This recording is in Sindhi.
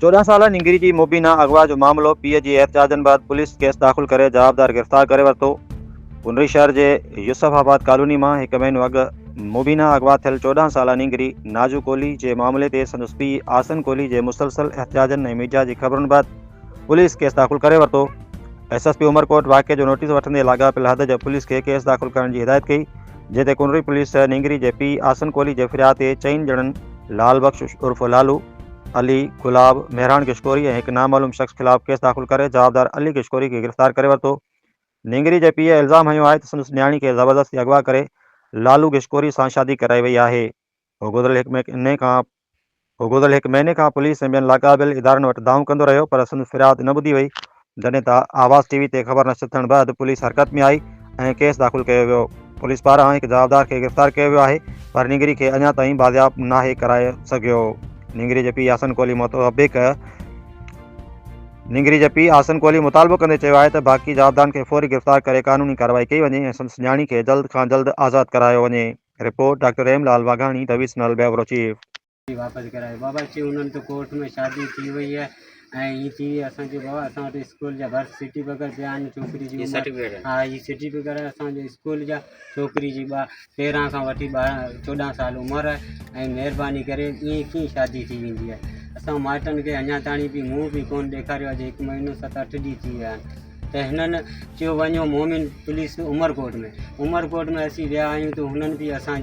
14 سالا نينگري جي مبينا اغوا جو معاملو، پيء جي احتجاجن بعد پوليس ڪيس داخل ڪري جوابدار گرفتار ڪري ورتو. ڪنري شهر جي يوسف آباد ڪالوني مان هڪ مهينو اڳ مبينا اغوا ٿيل 14 سالا نينگري ناجو ڪولهي جي معاملي تي سندس پيء آسن ڪولهي جي مسلسل احتجاجن ۽ ميڊيا جي خبرن بعد پوليس ڪيس داخل ڪري ورتو. ايس ايس پي عمرڪوٽ واقعي جو نوٽيس وٺندي لاڳاپيل حد جي پوليس کي ڪيس داخل ڪرڻ جي هدايت ڪئي، جنهن تي ڪنري پوليس نينگري جي پيء آسن ڪولهي جي فرياد تي چئن ڄڻن لال بخش عرف لالو، علي، گلاب، مهراڻ گشڪوري ۽ هڪ نامعلوم شخص خلاف ڪيس داخل ڪري جوابدار علي گشڪوري کي گرفتار ڪري ورتو. نينگري جي پيء الزام هنيو آهي ته سندس نياڻي کي زبردستي اغوا ڪري لالو گشڪوري سان شادي ڪرائي وئي آهي. هو گذريل هڪ مهيني کان هو گذريل هڪ مهيني کان پوليس ۽ ٻين لاڳاپيل ادارن وٽ دانهون ڪندو رهيو پر سندس فرياد نه ٻڌي وئي، جڏهن ته آواز ٽي وي تي خبر نشر ٿيڻ بعد پوليس حرڪت ۾ آئي ۽ ڪيس داخل ڪيو ويو. پوليس پاران هڪ جوابدار کي گرفتار ڪيو ويو آهي پر نينگري کي اڃا تائين بازياب ناهي ڪرائي سگهيو. نينگري جي پيء حسن ڪولهي مطابق نينگري جي پيء حسن ڪولهي مطالبو ڪندي چيو آهي ته باقي جوابدارن کي فوري گرفتار ڪري قانوني ڪارروائي ڪئي وڃي ۽ سندس نياڻي کي جلد کان جلد آزاد ڪرايو وڃي. رپورٽ، ڊاڪٽر رحيم لال واگهاڻي، ڊويزنل بيورو چيف. واپس ڪرايو بابا چي انهن ته ڪورٽ ۾ شادي ٿي وئي آهي ۽ ائين ٿي وئي اسان چيو بابا اسان وٽ اسڪول جا برٿ سرٽيفڪيٽ پيا آهن ڇوڪري جي عمر ها هي سرٽيفڪيٽ آهي اسان جو اسڪول جا ڇوڪري جي ٻا 13 کان وٺي 12 14 سال عمر آهي ۽ مهرباني ڪري ائين ڪيئن شادي ٿي ويندي آهي اسان مائٽن کي اڃا تاڻي به منهن به ڪون ڏيکاريو آهي هڪ مهينو ست اٺ ڏينهن ٿي ويا آهن ته هنن چيو وڃو مومن پوليس عمرڪوٽ ۾ عمرڪوٽ ۾ اسين ويا آهيون ته هنن به اسان.